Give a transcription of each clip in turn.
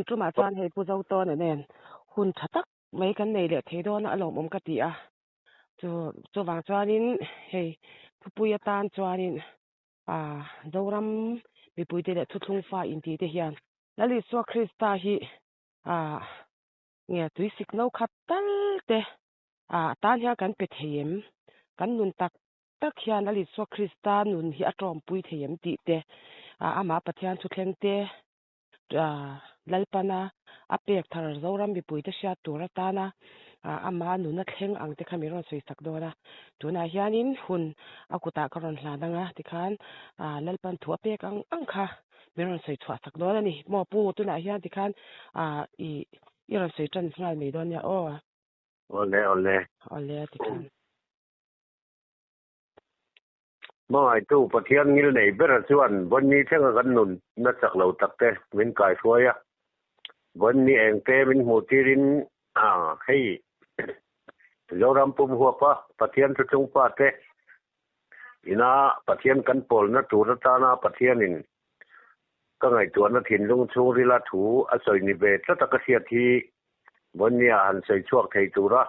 tumah chuan hei Pu Zotawna nen hun tha tak mai kan nei leh thei dawn a, a lawmawm ka ti a. Chu chuvang chuanin hei thupui atan chuanin ah Zoram mipuite leh thuthlung fa intih te hian Lal Isua Krista hi ah nge tuisik no khat tal te ah tan hian kan pe thei em? Kan nun tak tak hian Lal Isua Krista nun hi a tawmpui thei em tih te ah amah Pathian thuthleng te ah Lalpana a pek thar Zoram mipuite hriat tur atana ah ama nuna thleng ang te kha min rawn sawi sak dawn a. Tunah hianin hun a kutah ka rawn hlan ang a tikhan ah Lalpan thu a pek ang ang kha min rawn sawi chhuah sak dawn a ni. Maw pu tunah hian tikhan ah i i rawn sawi tan nghal mai dawn nia aw. Awle awle. Awle tikhan. Hmangaihtu Pathian ngil nei bera chuan vawnni thlenga kan nun na chak lo tak te min kaihruai a, vawnni eng te min hmuh tirin hei Zoram pum huapa Pathian thuchung pa te ina Pathian kan pawlna tur atana Pathianin ka ngaihtuahna thinlung chhungrila thu a sawi ni ve tlat a ka hriat hi vawnnia han sawi chhuak thei tura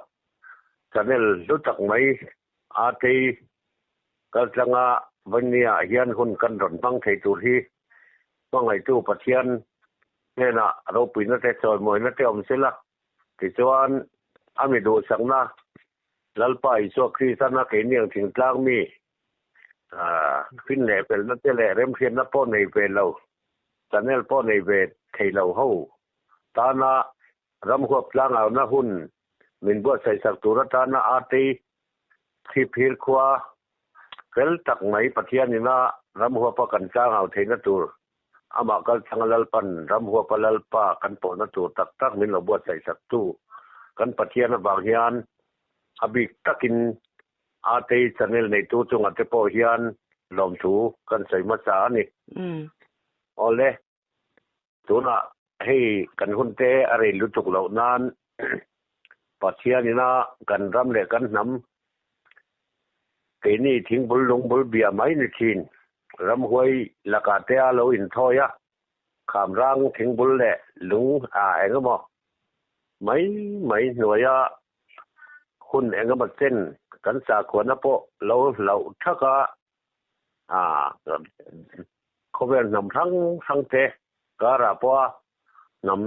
channel hlu tak mai Atei kaltlanga Vawnia hian hun kan rawn hmang thei tur hi hmangaihtu Pathian hnenah ropuina te chawimawina te awm sela, tichuan a mi duhsakna Lalpa Isua Kristan a keini ang thingtlang mi fin leh felna te leh remhriatna pawh nei ve lo, channel pawh nei ve thei lo ho tana Ramhuap tlangauna hun min buatsaih sak tur atana Atei Chhipphir khua fel tak mai Pathian ina Ramhuapa kan tlangau theihna tur amah kalchanga Lalpan Ramhuapa Lalpa kan pawhna tur tak tak min lo buatsaih sak tu kan Pathian avang hian a bik takin Atei channel neitu chungah te pawh hian lawmthu kan sawi hmasa a ni. Awle. Tunah hei kan hun te a rei lutuk loh nan Pathian ina kan ram leh kan hnam keini thingbul lungbul bia mai ni thin ramhuai lakah te a lo inthawi a, khamrang thingbul leh lung a engemaw mai mai hnuaia hun engemaw chen kan sakhuana pawh lo hlauh thak a. Khawvel hnam hrang hrang te karah pawha hnam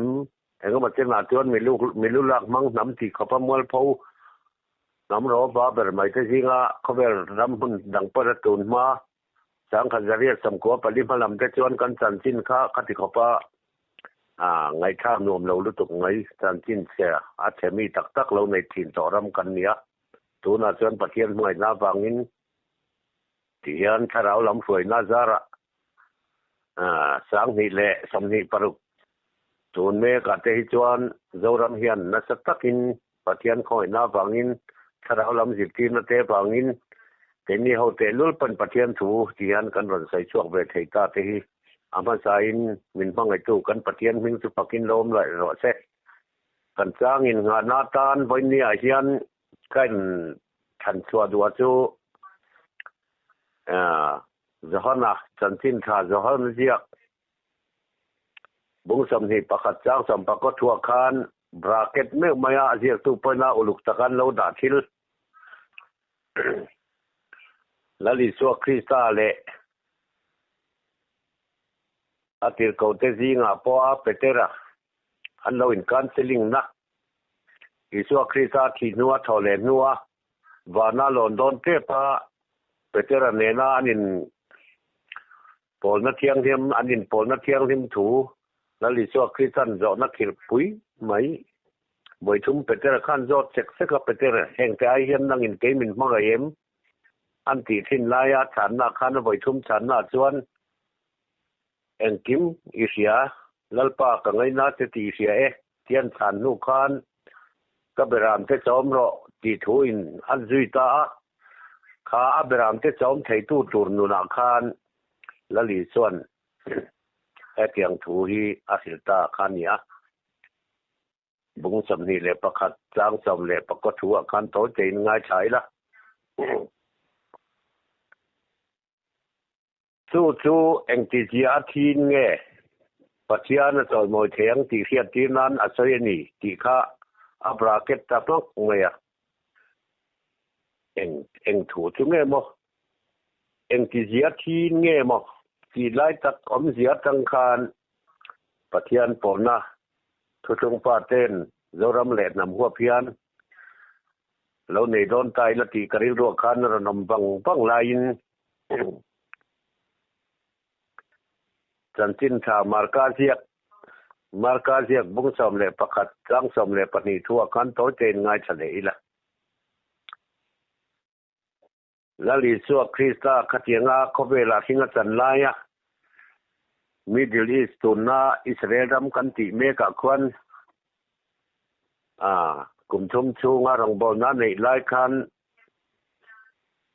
engemaw chenah chuan milu lak hmang hnam tih khawpa mualpho hnam rawva ber mai te zinga khawvel ram hmun dang pawh a tun hma sangkhat zariat samkua pali hma lam te chuan kan chanchin kha khati khawpa ngaihthlak nuam lo lutuk mai chanchin chhe a chhe mi tak tak lo nei thin tawh ram kan ni a, tunah chuan Pathian hmangaihna avangin Ti hian thlarau lam hruaina zarah 2026 tun mekah te hi chuan Zoram hian nasa takin Pathian khawngaihna avangin thlarau lam zirtirna te avangin keini ho tehlul pawn Pathian thu ti hian kan rawn sawi chhuak ve thei ta te hi a hmasain min hmangaihtu kan Pathian hming chu fakin lo awm laih rawh se. Kan changin nghahna atan vawinia hian ka in Thlan chhuah duh chu Johana chanchin tha Johan ziak bung 21 chang sawmpakaw thuah khan bracket meuh maia a ziaktu pawina uluk taka an lo dah thil Lal Isua Krista leh a tirhkohte zingah pawha Petera an lo in counselling na Isua Krista thih hnua thaw leh hnua vana lawn dawn tep a Petera nena an in pawlna thianghlim an in pawlna thianghlim thu Lal Isua Kristan zawhna khirh pui mai Vawithum Petera khan zawt sek sek a Peter hengte ai hian nangin kei min hmangaih em? an tih thin laia chhanna khan a vawithum chhanna chuan Engkim i hria, Lalpa ka ngaina che tih i hria e, tian chhan hnu khan ka beram te chawm rawh tih thu in an zui ta a, kha a beram te chawm theitu tur nunah khan Lali chuan hetiang thu hi a hrilh ta kha a ni a. Bung 21 chang 19 thu ah khan tawi tein ngaithla ila. Chu chu engtizia a thin nge? Pathian a chawimawi thei ang tih hriattir nan a sawi a ni tih kha a bracket ta hmak mai a. Eng eng thu chu nge maw? Engtizia thin nge maw? Tih lai tak awmzia atang khan Pathian pawlna thuthlung pa ten Zoram leh hnam huap hian lo nei dawn ta ila tih ka rilruah khan a rawn awm vang vang laiin Chanchin tha Marka ziak Marka ziak bung 11 chang 12 thuah khan tawi tein ngaithla leh ila. Lal Isua Krista khatianga khawvelah hring a chan laia Middle East tunna Israel ram kan tih mekah khuan kum thum chhunga rawngbawlna neih lai khan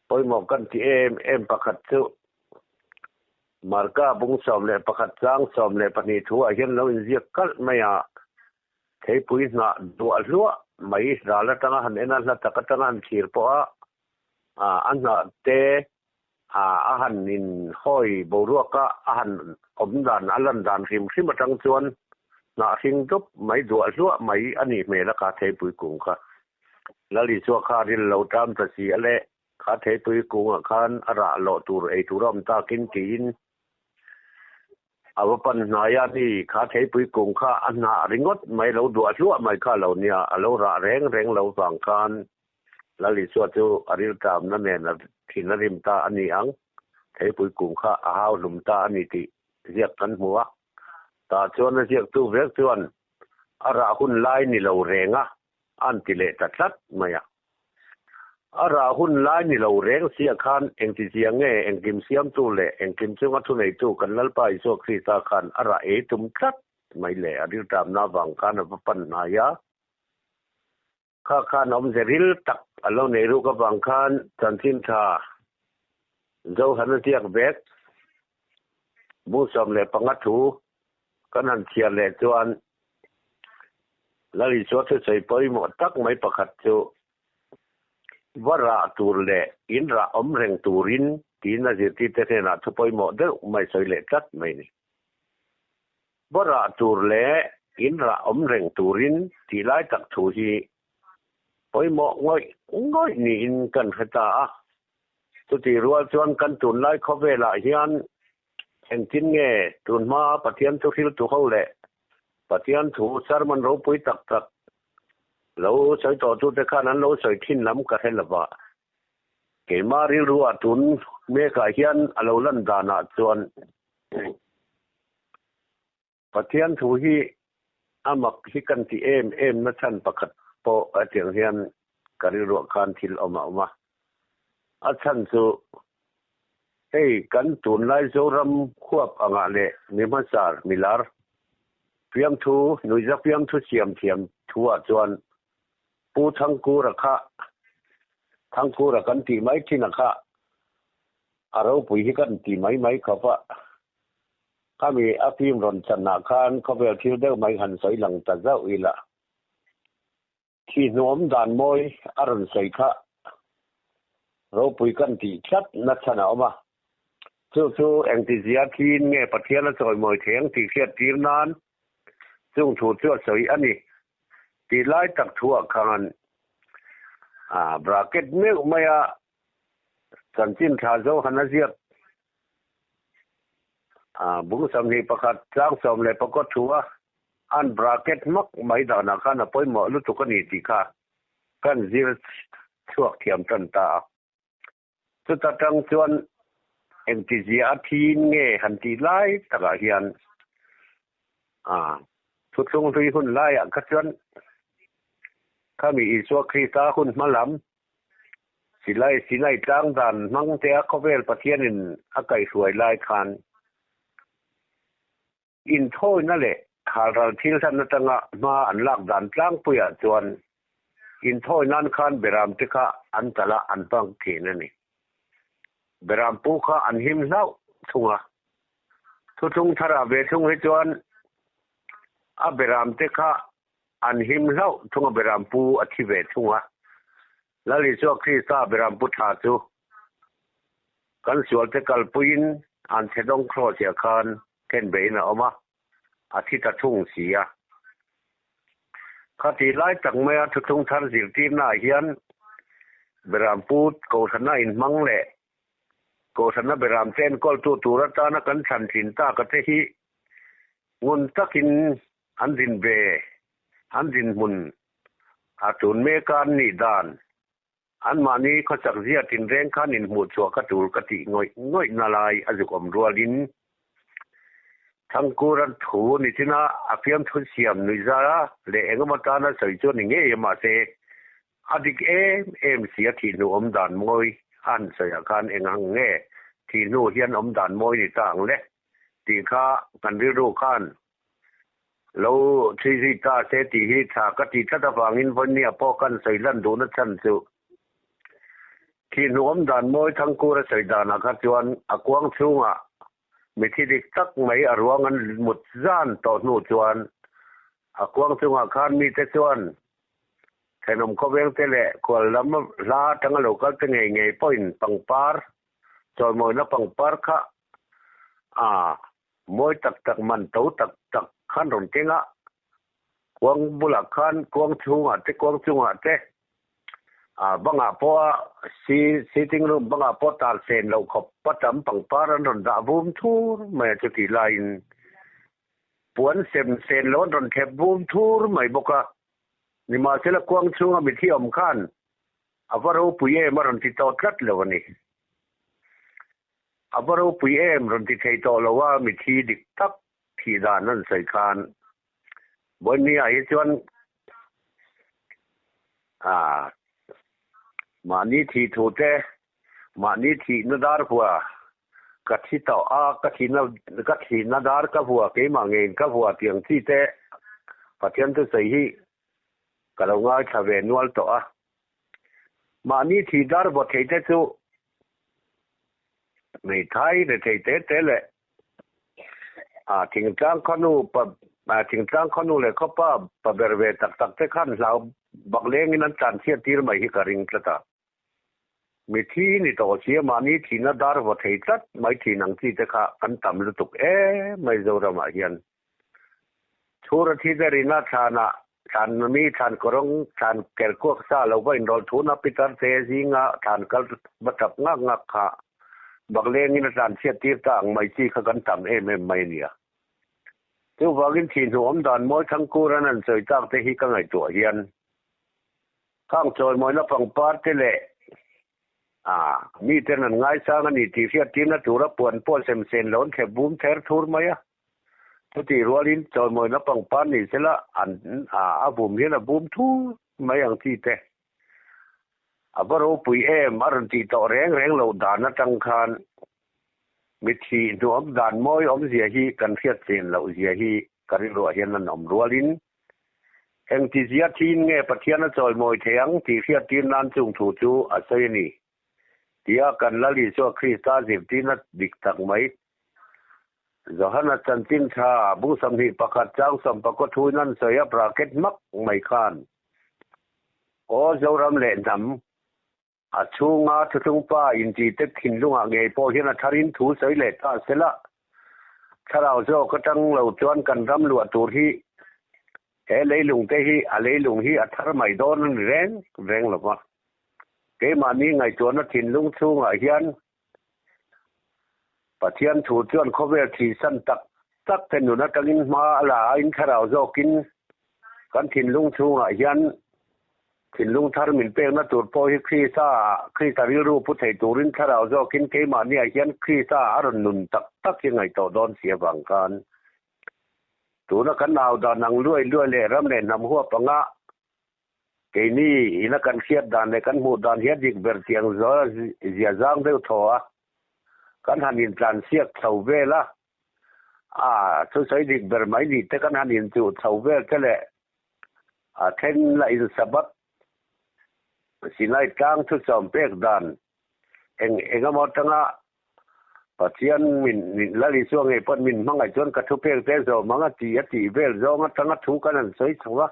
pawimawh kan ti em em pakhat chu Marka bung 11 chang 12 thuah hian lo inziak kalh mai a. Theipui hnah duah hluah mai ral atanga han en a, hla tak atanga han thlir pawh a, a hnah te a han in hawi boruak a, a han awm dan, a lan dan hrim hrim atang chuan hnah hring dup mai duah hluah mai a nih hmel a kha theipui kung kha. Lal Isua kha ril lo tam ta si a le, kha theipui kungah khan a rah lawh tur ei tur a awm takin tiin A va pan hnai a ni, kha theipui kung kha a hnah ringawt mai lo duah hluah mai kha lo nia, a lo rah reng reng lo vang khan Lal Isua chu a riltamna nen a thin a rim ta a ni ang, theipui kung kha a hau hlum ta a ni tih ziak kan hmu a. Tah chuan a ziaktu vek chuan a rah hun lai ni lo reng a, an ti leh ta tlat mai a. A rah hun lai ni lo reng sia khan engtizia nge engkim siamtu leh engkim chunga thuneitu kan Lalpa Isua Krista khan a rah ei tum tlat mai le a riltamna avang khan a va pan hnai a. Kha khan awmze ril tak a lo nei ruk avang khan chanchin tha Johana ziak vek bu 15 thu kan han chhiar leh chuan Lal Isua thusawi pawimawh tak mai pakhat chu va rah tur leh in rah awm reng turin tiin a zirtirte hnenah thu pawimawh deuh mai sawi leh tlat mai a ni. Va rah tur leh in rah awm reng turin tih lai tak thu hi pawimawh ngawih ngawih niin kan hre ta a. Chutih rual chuan kan tunlai khawvelah hian Engtin nge tunhma Pathian thu hriltu ho leh Pathian thu sermon ropui tak tak lo sawi tawhtute khan an lo sawi thin lam ka hre lova. Keimah rilruah tun mekah hian a lo lan danah chuan Pathian thu hi a mak hi kan ti em em na chhan pakhat pawh hetiang hian ka rilruah khan thil awm a awm a. A chhan chu hei kan tunlai Zoram khuap angah leh mi hmasar milar fiamthu nuihza fiamthu siam thiam thuah chuan Pu Thangkura kha Thangkura kan tih mai thin a kha a ropui hi kan ti mai mai khawp a. Khami a film rawn chanah khan khawvel thil deuh mai han sawi lang ta zauh ila. Khi hnuam dan mawi a rawn sawi kha ropui kan tih tlat na chhan a awm a. Chu chu engtizia thin nge Pathian a chawimawi thei ang tih hriat tir nan chung thu chu a sawi a ni. Tih lai tak thuah khan bracket meuh maia chanchin tha zo han a ziak Bung 21 tlang 14 thu a an bracket hmak mai danah khan a pawimawh lutuk a ni tih kha kan zir chhuak thiam tan ta a. Chuta tang chuan engtizia a thin nge han tih lai takah hian thuthlung hlui hun laiah kha chuan khami Isua Krista hun hma lam Silai Sinai tlang dan hmang te a khawvel Pathianin a kaihhruai lai khan inthawina leh halral thil hlan atanga hma an lak dan tlangpuiah chuan inthawi nan khan beram te kha an talh a, an hmang thin a ni. Beram pu kha an him hlauh thung a. Thuthlung tharah ve thung hi chuan a beram te kha An him hlauh thunga Berampu a thi ve thung a. Lal Isua Krista Berampu tha chu kan sualte kalpuiin an chhedawng cross-ah khan khenbeihin a awm a. a thi ta thung si a. Khati lai tak maia thuthlung thar zirtirnaah hian Berampu Kohhrana inhmang leh Kohhrana Beramte enkawltu tur atana kan thlan thin tak a te hi ngun takin an din ve, an dinhmun a tun meka an nih dan Anmahni khawchak zia tinreng khan inhmuh chhuah ka tul ka tih ngawih ngawih na lai a zuk awm rualin Thangkura thu ni china a fiamthu siam nuihzara leh engemaw tana sawi chu a ni ngei a mahse a dik em em si a thih hnu awm dan mawi a han sawiah khan eng ang nge thih hnu hian awm dan mawi ni ta ang le tih kha kan rilru khan Lo chhui zui ta se tih hi tha ka ti tlat avangin Vawnia pawh kan sawi lan duhna chhan chu thih hnuawm dan mawi Thangkura sawi danah kha chuan a kuang chhungah mithi dik tak mai a ruang an mut zan tawh hnu chuan a kuang chungah khan mite chuan thenawm khawvengte leh khual lam hla atanga lo kal te ngei ngei pawhin pangpar chawimawina pangpar kha a Mawi tak tak man to tak tak khan rawn keng a, kuang bulah khan kuang chhungah te kuang chungah te ah bangah pawh a sitting room bangah pawh tar sen loh khawp a tam pangpar an rawn dah vum thur mai a chutih laiin puan sem sen loh an rawn thlep vum thur mai bawk a, nimahsela kuang chhunga mithi awm khan a va ropui em a rawn ti tawh tlat lo a ni. A va ropui em rawn ti thei tawh lo a, mithi dik tak thih dan an sawi khan Bohemia hi chuan ah mahni thih thu te mahni thihna dar hua ka thi tawh a ka thihna ka thihna dar ka hua keimah ngeiin ka hua tih ang chi te Pathian thusawi hi ka lo ngaithla ve nual tawh a. Mahni thih dar vaw thei te chu hmeithai re thei te te leh a thingtlang khawnu pa thingtlang khawnu leh khawpa pa ber ve tak tak te khan hlau bak lengin an tlan chhiat tir mai hi ka ring tlat a. Mithi ni tawh sia mahni thihna dar vaw thei tlat mai thin ang chi te kha kan tam lutuk em mai Zoramah hian. Chhura thi te rina thlanah thlan mi thlan kawrawng thlan ker kuak sa lo va inrawlh thuna pitar te zinga thlan kal va tap ngak ngak kha baklengin a tlan chhiat tir ta ang mai chi kha kan tam em em mai a nia. Chuvangin thihhnu awm dan mawi Thangkuran an sawi tak te hi ka ngaihtuah hian khang chawimawina pangpar te leh a miten an ngaisang a ni tih hriat tirna tura puan pawh sem sen lo an thlep bum ther thur mai a. Chutih rualin chawimawina pangpar ni sela an a vum hian a bum thur mai ang chi te. A va ropui em a rawn tih tawh reng reng loh dan atang khan mithi hnuam dan mawi awmzia hi kan hriat chen loh zia hi ka rilruah hian an awm rualin engtizia thin nge Pathian a chawimawi thei ang tih hriattir nan chung thu chu a sawi a ni tia kan Lal Isua Krista zirtirna dik tak mai Johana chanchin tha bung 21 chang sawmpakaw thuin an sawi a bracket hmak mai khan Aw Zoram leh hnam a chhunga thuthlungpa intite thinlungah ngei pawh hian a tharin thu sawi leh ta sela thlarau zawk atang lo chuan kan ram luah tur hi he leilung te hi a leilung hi a thar mai dawn a ni reng reng lova keimahni ngaihtuahna thinlung chhungah hian Pathian thu chuan khawvel thihsan tak tak te nun atangin hma a la a, in thlarau zawkin kan thinlung chhungah hian thinlung thar min pekna tur pawh hi Krista ah, Krista rilru pu thei turin thlarau zawkin keimahniah hian Krista a rawn nun tak tak hi ngaihtuah dawn si avang khan tuna kan au dan ang luai luai leh ram leh hnam huap anga Keini ina kan hriat dan leh kan hmuh dan hi a dik ber tiang zia zang deuh thaw a, kan han intlan siak chho vel a, a thusawi dik ber mai ni te kan han inchuh chho vel te leh a then la in Sabbath Sinai tlang thusawm pek dan eng engemaw atanga Pathian min Lal Isua ngei pawn min hmangaih chuan ka thupek te zawm ang a ti a tih vel zawng atanga thu kan han sawi chho a.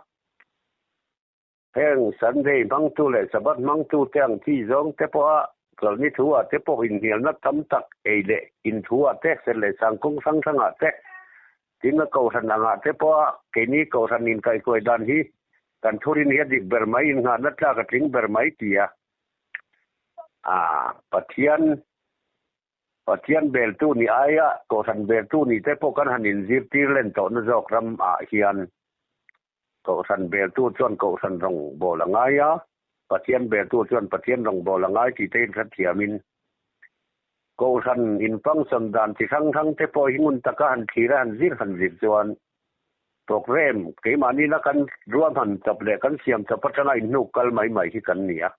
Heng Sunday hmangtu leh Sabbath hmangtu te ang chi zawng te pawha chawlhni thu ah te pawh inhnialna tam tak ei leh in thu ah te, serh leh sangkawng hrang hrang ah te Tin a kohhran angah te pawha keini kohhran inkaihhruai dan hi kan thurin hi a dik ber mai, innghahna tlak a tling ber mai ti a. Pathian Pathian beltu ni aia kohhran beltu ni te pawh kan han inzirtir len tawhna zawk ram ah hian kohhran beltu chuan kohhran rawngbawl a ngai a, Pathian beltu chuan Pathian rawngbawl a ngai tih te inhrethiamin kohhran in function dan chi hrang hrang te pawh hi ngun taka han thlir a han zir han zir chuan programme keimahni la kan ruahman chawp leh kan siam chawp atanga inhnuk kal mai mai hi kan ni a.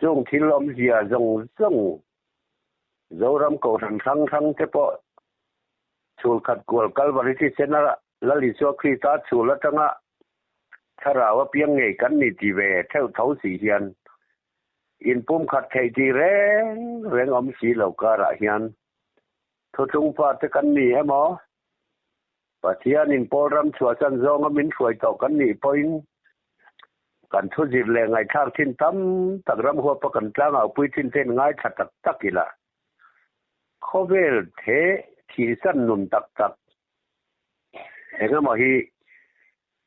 Chung thil awmzia zawng zawng Zoram kohhran hrang hrang te pawh chhul khat kual Kalvari thisen a Lal Isua Krista chhul atanga thlarau a piang ngei kan ni ti ve theuh tho si hian inpumkhat theih tih reng reng awm si lo karah hian thuthlung fate kan ni emaw Pathianin Paul ram chhuahsan zawnga min hruai tawh kan nih pawhin kan thu zir leh ngaihthlak thin tam tak ram huapa kan tlangau pui thin ten ngaithla tak tak ila khawvel the thihsan nun tak tak engemaw hi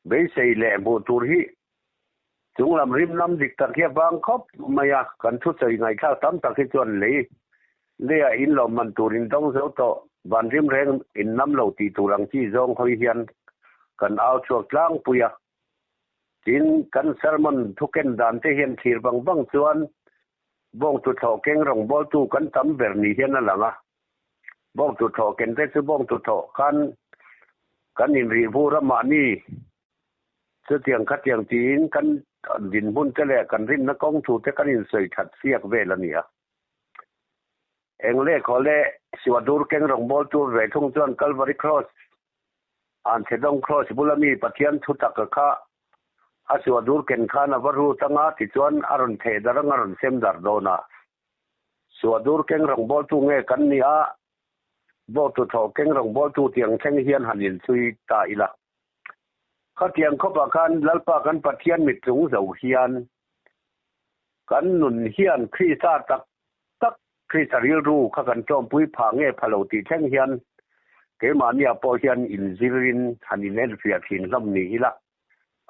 beisei leh hmuh tur hi chunglam rim lam dik tak hi a vang khawp mai a, kan thusawi ngaihthlak tam tak hi chuan lei leiah in lawmman tur in dawng zo tawh, van rim reng in nam lo tih tur ang chi zawng hawi hian kan au chhuak tlangpui a. Tin, kan sermon thuken dan te hian thlir vang vang chuan bawng tuthlawh keng rawngbawltu kan tam ber ni hian a lang a. Bawng tuthlawh ken te chu bawng tuthlawh khan kan inrih vur a mahni chutiang khatiang tiin kan dinhmun te leh kan rinna kawng thu te kan insawi that siak vel a ni a. Eng leh khaw leh Siwadur keng rawngbawltu ve thung chuan Calvary Cross, Anchhedawng Cross bula mi Pathian thu taka kha a Siwadur ken khan a va rut anga tichuan a rawn theh darh anga rawn sem darh dawn a. Suadur keng rawngbawltu nge kan ni a, bawktu thlawh keng rawngbawltu tiang thleng hian han inchhui ta ila. Khatiang khawpah khan Lalpa kan Pathian mittlung zo hian kan nun hian Krista tak tak, Krista rilru kha kan tlawmpui phah nge pha lo tih thleng hian keimahnia pawh hian inzirin han inenfiah thin hlawm ni ila.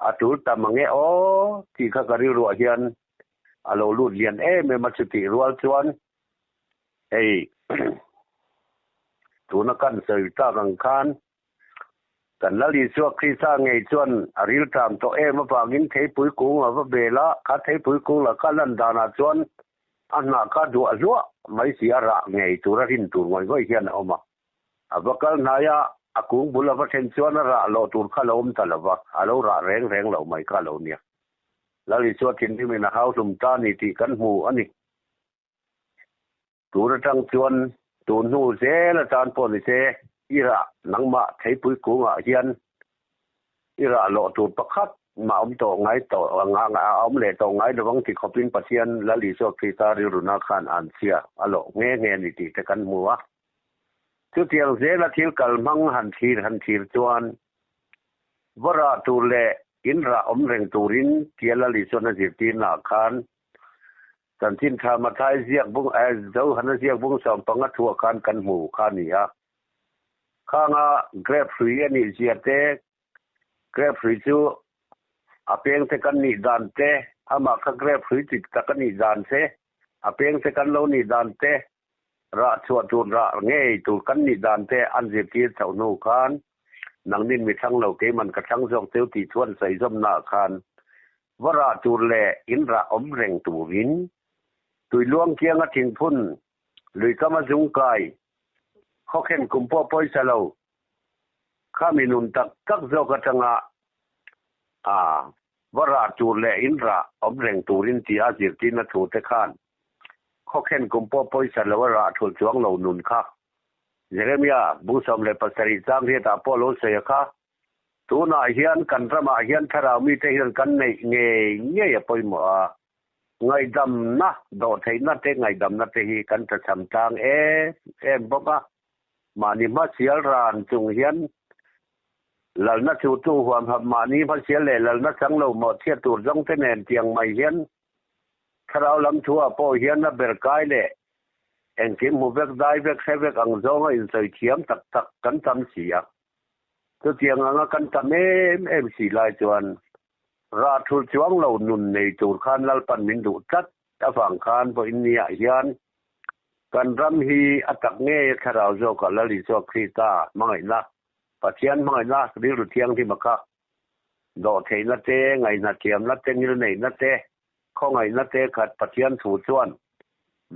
A tul ta mange aw tih kha ka rilruah hian a lo lut lian em em a chutih rual chuan hei tuna kan sawi tak ang khan kan Lal Isua Krista ngei chuan a rilṭam tawh em avangin theipui kung a va bel a, kha theipui kung la kha lan danah chuan a hnah kha duah hluah mai si a rah ngei tura rin tur ngawih ngawih hian a awm a. A va kal hnai a, a kung bul a va thlen chuan a rah loh tur kha lo awm ta lo va, a lo rah reng reng loh mai kha lo nia. Lal Isua thinrimin a hau hlum ta ni tih kan hmu a ni. Tun atang chuan tun hnu zel atan pawh ni se, i rah nangmah theipui kungah hian i rah loh tur pakhat mah awm tawh ngai tawh a awm leh tawh ngai lovang ti khawpin Pathian Lal Isua Krista rilruna khan an chhia a lawh nghe nghe a ni tih te kan hmu a. Chutiang zela thil kal hmang han thlir han thlir chuan va rah tur leh in rah awm reng turin tia Lal Isuan a zirtirnaah khan Chanchin Tha Mathai ziak bung eh Johana ziak bung 15 thuah khan kan hmu kha a ni a. Khanga grape hrui a nih zia te, grape hrui chu a peng te kan nih dan te, amah kha grape hrui dik tak a nih dan te, a peng te kan lo nih dan te, Rah chhuah tur rah ngei tur kan nih dan te an zirtir chhoh hnu khan nangnin mi thlang lo keiman ka thlang zawk cheu tih chuan sawi-zawmnaah khan va rah tur leh in rah awm reng turin tuiluang kianga thingphun luikama zungkai khawkhen kum pawh pawisa lo kha mi nun tak tak zawk atanga a va rah tur leh in rah awm reng turin tia zirtirna thu te khan Khawkhen kum pawh pawisa lo a rah thulh chuang lo nun kha. Jeremia, bung 17 chang riatah pawh lo sawi a kha. Tunah hian kan ramah hian thlarau mite hian kan neih ngei ngei a pawimawh a. Ngaihdamna, dawhtheihna te ngaihdamna te hi kan tlachham tlang em em bawk a. Mahni hmasial ran chung hian lalna chutu huamhap mahni hmasial leh lalna chang lo mawhchhiat tur zawng te nen tiang mai hian Thlarau lam thu ah pawh hian a ber kai leh engkim hmu vek dai vek hre vek ang zawnga insawi thiam tak tak kan tam si a. Chutiang anga kan tam em em si lai chuan rah thul chuang lo nun nei tur khan Lalpan min duh tlat avang khan vawiin ni ah hian kan ram hi a tak ngei a thlarau zawkah Lal Isua Krista hmangaihna, Pathian hmangaihna rilru thianghlima kha dawhtheihna te, ngaihhnathiamna te, ngilneihna te, khawngaihna te khat Pathian thu chuan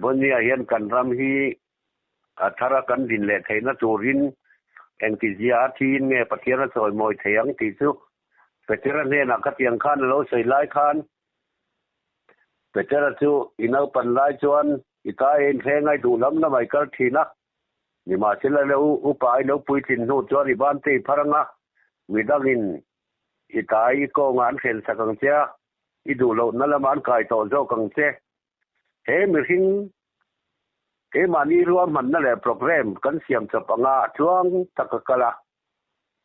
vawiin ni ah hian kan ram hi A thara kan din leh theihna turin engtizia a thiin nge Pathian a chawimawi thei ang tih chu Petera hnenah khatiang khan a lo sawi lai khan Petera chu i naupan lai chuan i ta ein thleng ai duh lam lamah i kal thin a, nimahsela lo upa i lo puitlin hnu chuan i bante i phar ang a, midangin i ta i kawngah an hren sak ang che a, i duh lohna lamah an kai tawh zawk ang che. He mihring keimahni ruahmanna leh programme kan siam chawp anga tluang taka kal a,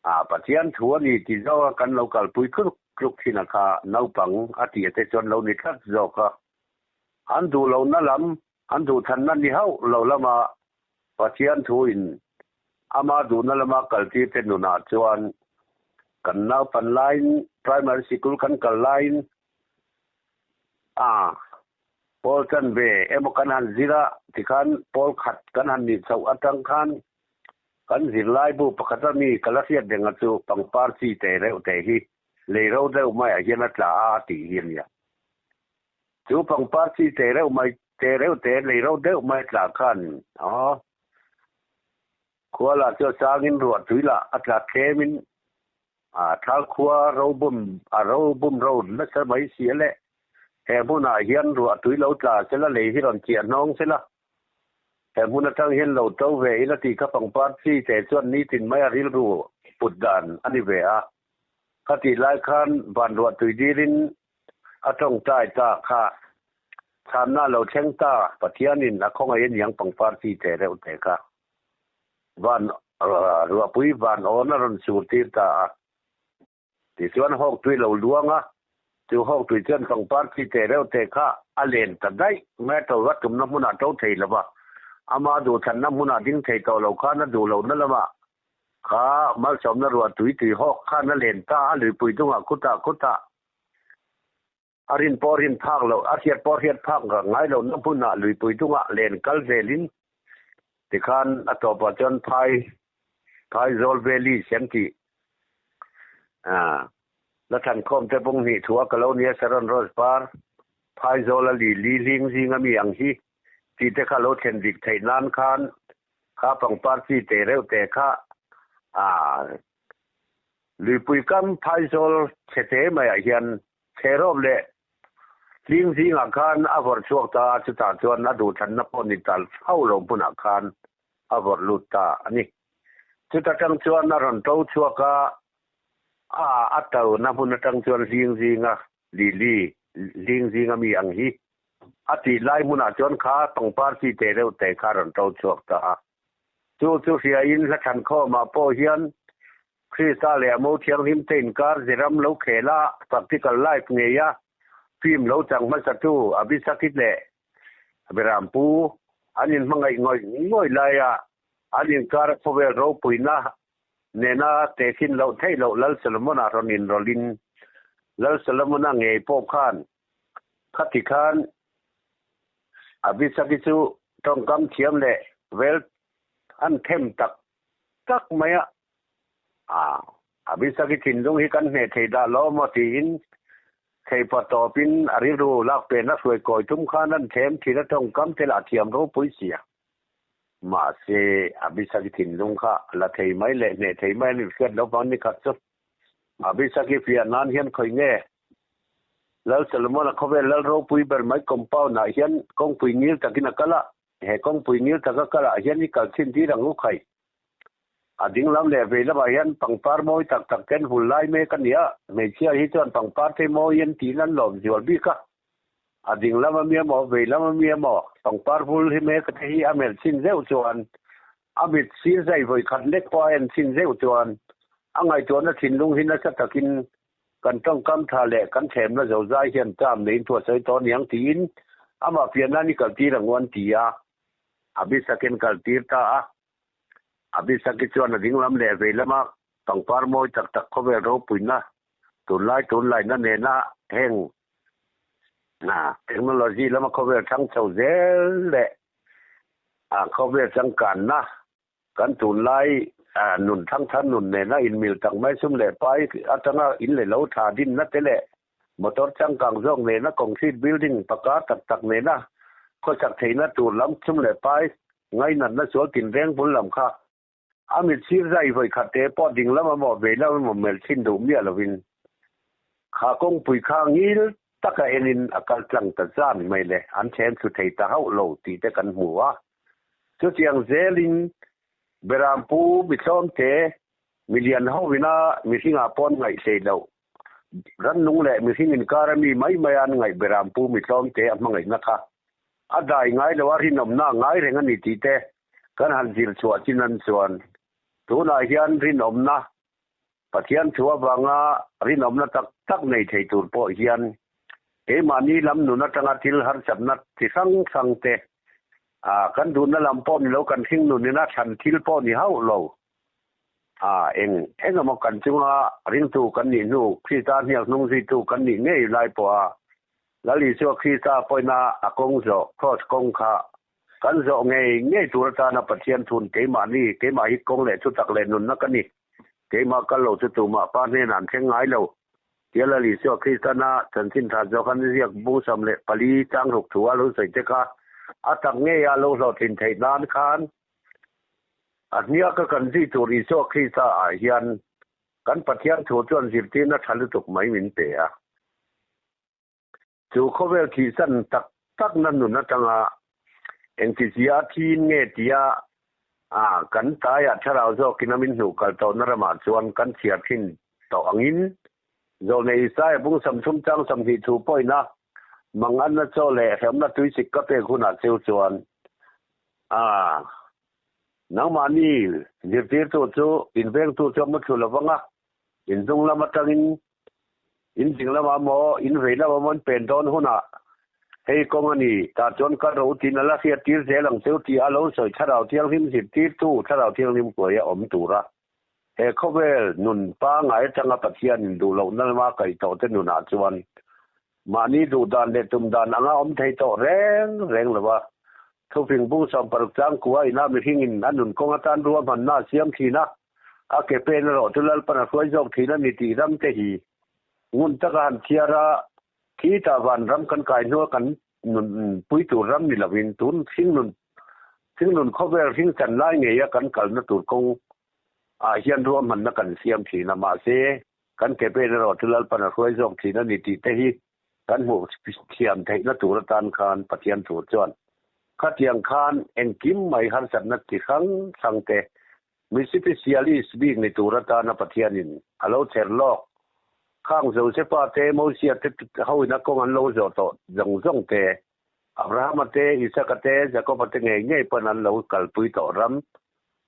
a Pathian thu a ni tih zawka kan lo kalpui tluk tluk thin a kha naupang a tih te chuan lo ni tlat zawk a. An duh lohna lam, an duhthanna ni hauh lo lama Pathian thu in ama duhna lama kaltir te nunah chuan kan naupan laiin primary sikul kan kal laiin A, pawl chan ve emaw kan han zir a, tikhan pawl khat kan han nih chhoh atang khan kan zirlaibu pakhat a mi ka la hriat reng a chu pangpar chi te reuh te hi lei ro deuh maiah hian a tla a tih hi a nia. Chu pangpar chi te reuh mai te reuh te lei ro deuh mai a tla khan aw khua lah chu a changin ruah tui lah a tla tlemin A thal khua ro bum a ro bum ro nasa mai si a le. He hmunah hian ruah tui lo tla sela lei hi rawn chiah hnawng sela. He hmun atang hian lo to ve ila tih kha pangpar chi te chuan nitin mai a rilru put dan a ni ve a. Khatih lai khan van ruah tui dilin a tawngtai ta kha chhanna lo thleng ta Pathianin a khawngaih aniang pangpar chi te reuh te kha. Van ruahpui van awn a rawn sur tir ta a. Tichuan hawk tui lo luang a, chu hawk tui chuan pangpar chi te reuh te kha a len ta daih mai a, to va tumna hmunah to thei lo va, ama duhthlanna hmunah ding thei tawh lo khan a duh lohna lamah kha malsawmna ruah tui tui hawk khan a len ta a, luipui dungah khutah khutah A rin pawh rin phak loh, a hriat pawh hriat phak ngai lohna hmunah luipui dungah len kal zelin tikhan a tawpah chuan phai Phaizawl Valley sem tih la thlankhawm te bung hnih thua ka lo nia Saron Rose par Phaizawl a li li hling zing ami ang hi tih te kha lo thlen dik theih nan khan kha pangpar chi te reuh te kha Luipui kam Phaizawl chhete maiah hian chherawp leh hling zingah khan a vawrh chhuak ta a, chutah chuan a duhthlanna pawh ni tal hauh lo hmunah khan a vawrh lut ta a ni. Chuta tang chuan a rawn to chhuak a, a a tona hmun atang chuan hling zinga lili, hling zinga mi ang hi a tih lai hmunah chuan kha pangpar chi te reuh te kha a rawn to chhuak ta a. Chu chu hriain hla thlankhawmah pawh hian Krista leh a mo thianghlim te inkar ziram lo khel a, practical life ngeia film lo chang hmasatu Abisakit leh Berampu an inhmangaih ngawih ngawih laia an inkar khawvel ropuina nena tehkhin loh theih loh Lal Solomona rawn inrawlhin Lal Solomona ngei pawh khan khati khan Abisaki chu tawngkam thiam leh vel an them tak tak mai a. A, Abisaki thinlung hi kan hneh thei dah lo maw tiin theipa tawpin a rilru lak pen a hruai kawi tum khan an them thin a tawngkam te lah thiam ropui sia. Mahse, Abisaki thinlung kha la thei mai leh hneh thei mai an inhriat lo vang ni khat chu. Abisaki fiah nan hian khawi nge? Lal Solomon-a khawvel lal ropui ber mai compound-ah hian kawngpui ngil takin a kal a, he kawngpui ngil taka kalah hian i kal chhin tir ang u khai. A ding lam leh vei lamah hian pangpar mawi tak tak ten hul lai mek a ni a, hmeichhia hi chuan pangpar te mawi an tiin an lawm zual bik a. A ding lam a mi emaw, vei lam a mi emaw, pangpar vul hi mek te hi a melh chhin zeuh chuan a mit sir zai vawi khat lek pawh a en chhin zeuh chuan a ngaihtuahna thinlung hi nasa takin kan tawngkam tha leh kan thlemna zozai hian term neiin thu a sawi tawh aniang tiin amah pian nan i kaltir ang u an ti a, Abisakin kaltir ta a. Abisaki chuan a dinglam leh vei lama Pangpar mawi tak tak khawvel ropuina tunlai tunlaina nena heng technology lama khawvel thang chho zel leh khawvel changkanna kan tunlai nun thangthar nun nena inmil tak mai sum leh pai atanga in leh lo tha dinna te leh motor changkang zawk nena concrete building paka tak tak nena khawsak theihna tur lam sum leh pai ngainatna sual tinreng bul lam kha A mit sir zai vawi khat te pawh ding lam emaw vei lam emaw melh chhin duh miah lovin kha kawngpui kha ngil taka enin a kal tlang ta zan mai le, an then thlu thei ta hauh lo tih te kan hmu a. Chutiang zelin Berampu mithlawmte milian hovina mihringah pawn ngaih hlei loh, rannung leh mihring inkara mi mai mai an ngaih Berampu mithlawmte a hmangaihna kha a dai ngai lo a, rinawmna a ngai reng a ni tih te Kan han zir chhuah chin an chuan tunah hian rinawmna, Pathian thu avanga rinawmna tak tak nei thei tur pawh hian keimahni lam nun atanga thil harsatna chi hrang hrang te, kan duhna lam pawh ni lo, kan hring nunina thlan thil pawh ni hauh lo, eng eng emaw kan chunga ringtu kan nih hnu, Krista hniak hnung zuitu kan nih ngei lai pawha Lal Isua Krista pawina a kawng zawh, Kraws kawng kha Kan zawh ngei ngei tur atana Pathian thun keimahni, keimah hi kawng leh thutak leh nunna ka ni. Keimah kal lo chu tumah Pa hnenah an thleng ngai lo. Tia Lal Isua Kristana chanchin tha zawk an ziak bung 14 chang ruk thu a lo sawi te kha a tak ngeia lo hlawhtlin theih nan khan a hniaka kan zui tur Isua Krista ah hian kan Pathian thu chuan zirtirna tha lutuk mai min pe a. Chu khawvel thihsan tak takna nun atanga engtizia a thiin nge tia kan taiah thlarau zawkin a min hnuh kal tawhna ramah chuan kan chhiar thin tawh angin Zawlnei Isaiah bung 30 chang 20 thu pawhin a manganna chaw leh hremna tuisik ka pek hunah cheu chuan a nangmahni zirtirtu chu invengtu chu a muthlu lovang a, inhnung lam atangin In ding lamah maw, in vei lamah maw an pen dawn hunah hei kawng a ni, tah chuan ka ro tin a la hriat tir zel ang cheu tih a lo sawi Thlarau Thianghlim zirtirtu Thlarau Thianghlim kuai a awm tura he khawvel nun pangngai atanga Pathian in duh lohna lama kaih tawh te nunah chuan mahni duh dan leh tum dan anga awm thei tawh reng reng lova thufing bung 60 chang kua ina mihring in a nun kawng atan ruahmanna a siam thin a. A ke pen erawh chu Lalpan a hruai zawk thin a ni tih ram te hi ngun taka han chhiar a, khitah van ram kan kai hnua kan nun pui tur ram ni lovin tun hringnun hringnun khawvel hring chan lai ngeia kan kalna tur kawng ah hian ruahmanna kan siam thin a, mahse kan ke pen erawh chu Lalpan a hruai zawk thin a ni tih te hi kan hmuh thiam theihna tur atan khan Pathian thu chuan khatiang khan engkim mai harsatna chi hrang hrang te Mi sipisialis bik ni tur atana Pathianin a lo chher lawk. Khang Josefa te, Mosia te hoin a kawng an lo zawh tawh zawng zawng te, Abrahama te, Isaka te, Jakoba te ngei ngei pawn an lo kalpui tawh ram,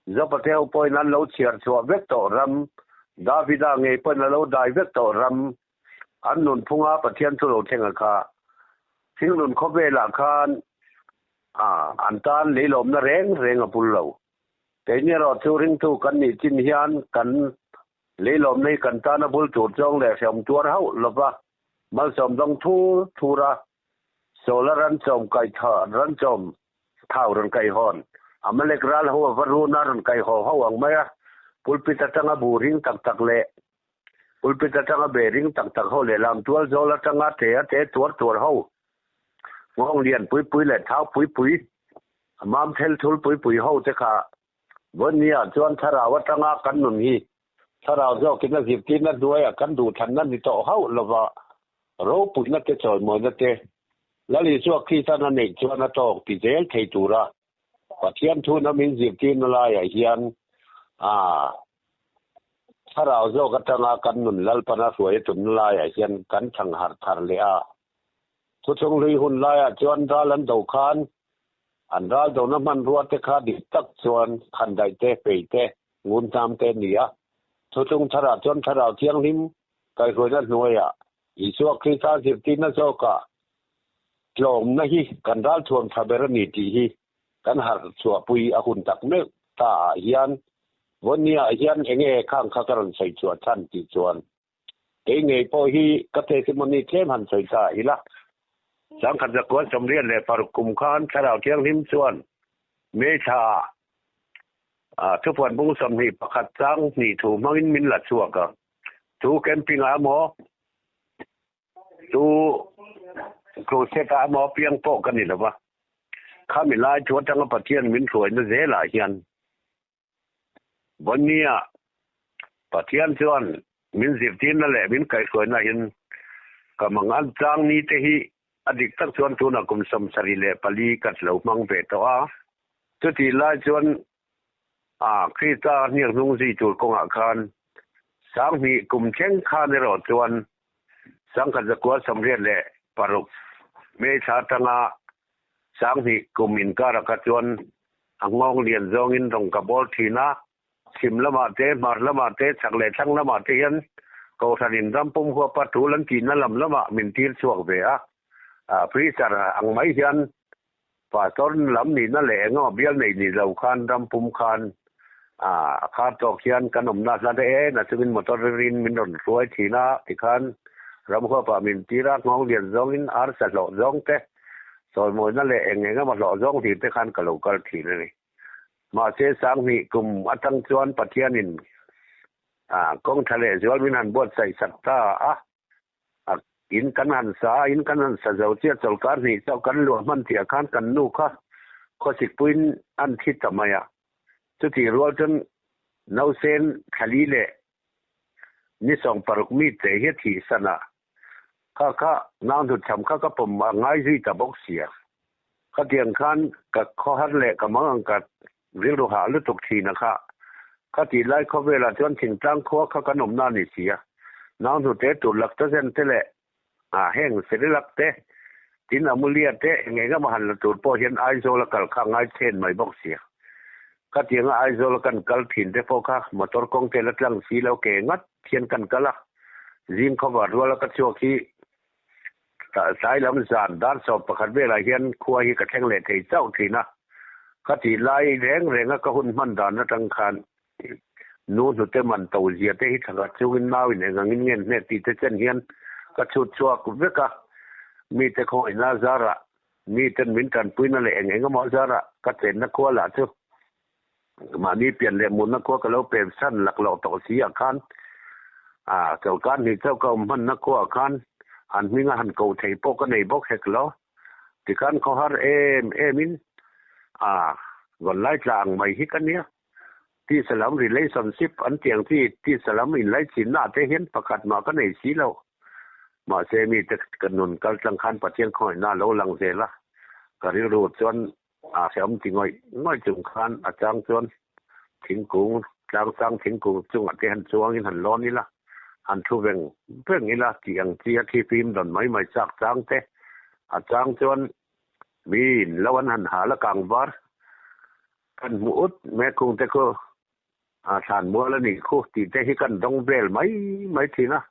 Joba te ho pawhin an lo chhiar chhuah vek tawh ram, Davida ngei pawn a lo dai vek tawh ram, an nunphunga Pathian chu lo thleng a kha. Thinglun khawvelah khan an tan leilawmna reng reng a bul lo. Keini erawh chu ringtu kan nih chin hian kan leilawmna hi kan tana bul tur zawng leh hreawm tuar hauh lova malsawm dawng thur thur a, Solar ran chawm kaih tha ran chawm thau rawn kaih hawn, Amalek ral ho a va run a rawn kaih haw ho ang mai a, pulpit atanga bu ring tak tak leh pulpit atanga be ring tak tak ho leh lamtual zawl atanga te a te tuar tuar ho nghawng lian pui pui leh thau pui pui Mam thel thul pui pui ho te kha vawinia chuan thlarau atanga kan nun hi thlarau zawkin a zirtirna hnuaiah kan duhthlanna ni tawh hauh lova ropuina te chawimawina te Lal Isua Kristan a neih chuan a tawk ti zel thei tura Pathian thuna min zirtirna laiah hian a thlarau zawk atanga kan nun Lalpana hruai a tumna laiah hian kan thang harh thar leh a. Thuchhung hlui hun laiah chuan ral an do khan an ral dona hmanrua te kha dik tak chuan khandaih te, fei te, ngunhnam te a ni a. Thuchhung tharah chuan Thlarau Thianghlim kaihhruaina hnuaiah Isua Krista zirtirna zawkah tlawmna hi kan ral thuam tha ber a ni tih hi kan harh chhuahpui a hun tak meuh ta ah hian. Vawinia hian enge khang kha ka rawn sawi chhuah chhan tih chuan kei ngei pawh hi ka testimony tlem han sawi ta ila. Sangkhat zakua 86 kum khan Thlarau Thianghlim chuan May thla ah thupuan bung 21 chang hnih thu hmangin min la chhuak a. Thu camping ah emaw Chu crusade ah emaw piang pawh ka ni lo va, khami lai thu atanga Pathian min hruaina zelah hian Bonnie-a Pathian chuan min zirtirna leh min kaihhruaina hin ka mangan chang ni te hi a dik tak chuan tunah kum 74 ka lo hmang ve tawh a. Chutih lai chuan a Krista hniak hnung zui tur kawngah khan 2000 kum thleng khan erawh chuan 1986 May thla atanga 2000 kum inkara kha chuan a nghawng lian zawngin rawng ka bawl thin a, chhim lamah te, hmar lamah te, chhak leh thlang lamah te hian Kohhranin ram pum huapa tul an tihna lam lamah min tir chhuak ve a, preacher ang mai hian Pastor lam nihna leh engemaw bial nei ni lo khan ram pum khan a khar tawk hian kan awmna hla daih e, na chungin motor rin min rawn hruai thin a tikhan ram huapah min tir a, nghawng lian zawngin arsa hlawh zawng te, sawimawina leh eng engemaw hlawh zawng hlir te khan ka lo kal thin a ni. Mahse 2000 kum atang chuan Pathianin kawng tha leh zual min han buatsaih sak ta a, A in kan han sa a, in kan han sa zo chiah chawlhkar hnih chauh kan luah hman tih ah khan kan nu kha khawsikpuiin an thi ta mai a. Chutih rual chuan nausen thlali leh ni 16 mi te hi a thih san a, kha kha nau hnutchham kha ka pawm a ngai zui ta bawk sia. Khatiang khan ka khawhar leh ka mang ang ka rilru hah lutuk thin a kha. Khatih lai khawvelah chuan thingtlang khua kha kan awmna a ni si a. Nau hnute tur Lactogen te leh heng Cerelac te, tin Amulia te eng eng emaw han la tur pawh hian Aizawl a kal kha a ngai chen mai bawk si a. Khatianga Aizawl a kan kal thin te pawh kha motor kawng te la tlang si lo ke ngat hian kan kal a. Zing khawvar ruala ka chhuak hi Tlai lam zan dar 11 velah hian khua hi ka thleng leh thei chauh thin a, ka tih lai reng renga ka hun hman dan atang khan nu hnute man to zia te hi thla chungin nauin eng angin ngen hnek tih te chen hian ka chhut chhuak vek a, mite khawngaihna zarah miten min tanpuina leh eng eng emaw zarah ka chenna khua lah chu mahni pian leh munna khua ka lo pem san laklawh tawh si ah khan chawlhkar hnih chauh ka awm hmanna khua ah khan an hminga han ko thei pawh ka nei bawk hek lo. Tikhan khawhar em em in vawn lai tla ang mai hi ka nia. Tisa lam relationship an tih ang chi tisa lam inlaichinna ah te hian pakhat mah ka nei si lo. Mahse mite ka nun kaltlang khan Pathian khawngaihna a lo lang zel a, ka rilru chuan A hrehawm ti ngawih ngawih chung khan a chang chuan thingkung tlang sang thingkung chungah te han chuangin han lawn ila, han thu veng veng ila tih ang chi a thi fim dawn mai mai chak chang te. A chang chuan miin lo an han hal a kang var kan hmuh ut mek khung te khu a thlan mual a nih khu tih te hi kan dawng vel mai mai thin a.